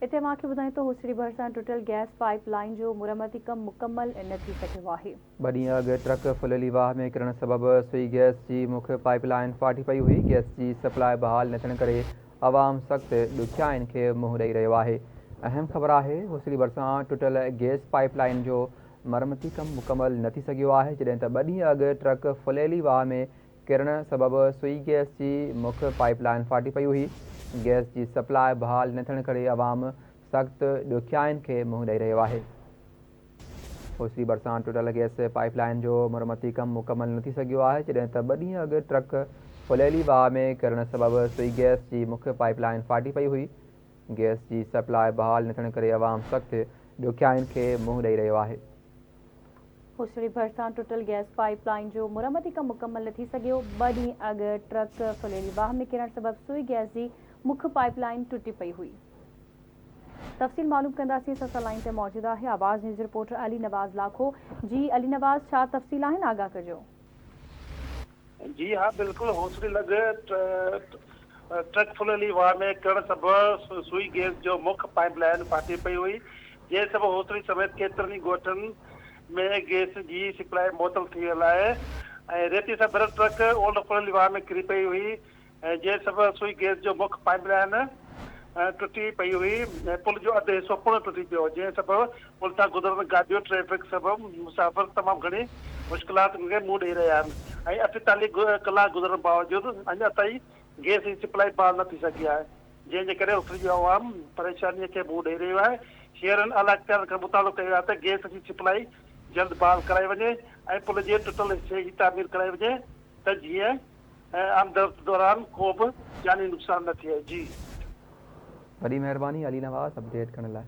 اتي اوهان کي ٻڌايون ته هوسڙي ڀرسان ٽٽل گئس پائيپ لائين جو مرمتي ڪم مڪمل نه ٿي سگهيو آهي. ٻه ڏينهن اڳ ٽرڪ ڦليلي واهه ۾ ڪرڻ سبب سوئي گئس جي مک پائيپ لائين ڦاٽي پئي هئي، گئس جي سپلاء بحال نه ٿيڻ ڪري عوام سخت ڏکيائين کي منهن ڏئي رهيو آهي. اهم خبر آهي هوسڙي ڀرسان ٽٽل گئس پائيپ لائين جو مرمتي ڪم مڪمل نه ٿي سگهيو آهي، جڏهن ته ٻه ڏينهن اڳ ٽرڪ ڦليلي واهه ۾ ڪرڻ سبب سوئي گئس جي مک پائيپ لائين ڦاٽي پئي هئي، گئس جي سپلاء بحال نه ٿيڻ ڪري عوام سخت ڏکيائين کي منهن ڏئي رهيو آهي. هوسڙي ڀرسان ٽٽل گئس پائيپ لائين جو مرمتي ڪم مڪمل نه ٿي سگهيو آهي، جڏهن ته ٻه ڏينهن اڳ ٽرڪ ڦليلي واهه ۾ ڪرڻ سبب سوئي گئس جي مک پائيپ لائين ڦاٽي پئي هئي، گئس جي سپلاء بحال نه ٿيڻ ڪري عوام سخت ڏکيائين کي منهن ڏئي رهيو آهي. هوسڙي ڀرسان ٽٽل گئس پائيپ لائين جو مرمتي ڪم مڪمل نه ٿي سگهيو، ٻه ڏينهن اڳ ٽرڪ ڦليلي واهه ۾ ڪرڻ سبب سوئي گئس جي مک پائيپ لائين ٽٽي پئي هئي. تفصيل معلوم ڪنداسين اسان سان لائين تي موجود آهي آواز نيوز رپورٽر علي نواز لاکو جي علي نواز ڇا تفصيل آهن آگاهه ڪجو. جي ها بلڪل هوسڙي لڳ ٽرڪ ڦليلي واهه ۾ ڪرڻ سبب سوئي گئس جو مک پائيپ لائين ڦاٽي پئي هئي جنهن سبب هوسڙي سميت ڪيترن ئي ڳوٺن ۾ گئس جي سپلائي معطل ٿي ويل آهي ۽ ريتي سان ڀريل ٽرڪ اولڊ ڦليلي واهه ۾ ڪري پئي هئي جنهن سبب سوئي گئس جو مک پائيپ لائين ٽٽي پئي هئي ۽ پل جو اڌ حصو پڻ ٽٽي پيو، جنهن سبب پل تان گذرندڙ گاڏيون ٽريفڪ سبب مسافر تمام گهڻي مشڪلات کي منهن ڏئي رهيا آهن ۽ 48 ڪلاڪ گذرڻ باوجود اڃا تائين گئس جي سپلائي بحال نه ٿي سگهي آهي، جنهن جي ڪري اتر جو عوام پريشاني کي منهن ڏئي رهيو آهي، شهرين اعليٰ اختيارين کان مطالبو ڪيو آهي ته گئس جي سپلائي جلد بحال ڪرائي وڃي ۽ پل جي ٽٽل حصي جي تعمير ڪرائي وڃي ته جيئن آمدرفت دوران ڪو به جاني نقصان نه ٿئي. جي. وڏي مهرباني علي نواز اپڊيٽ ڪرڻ لاء.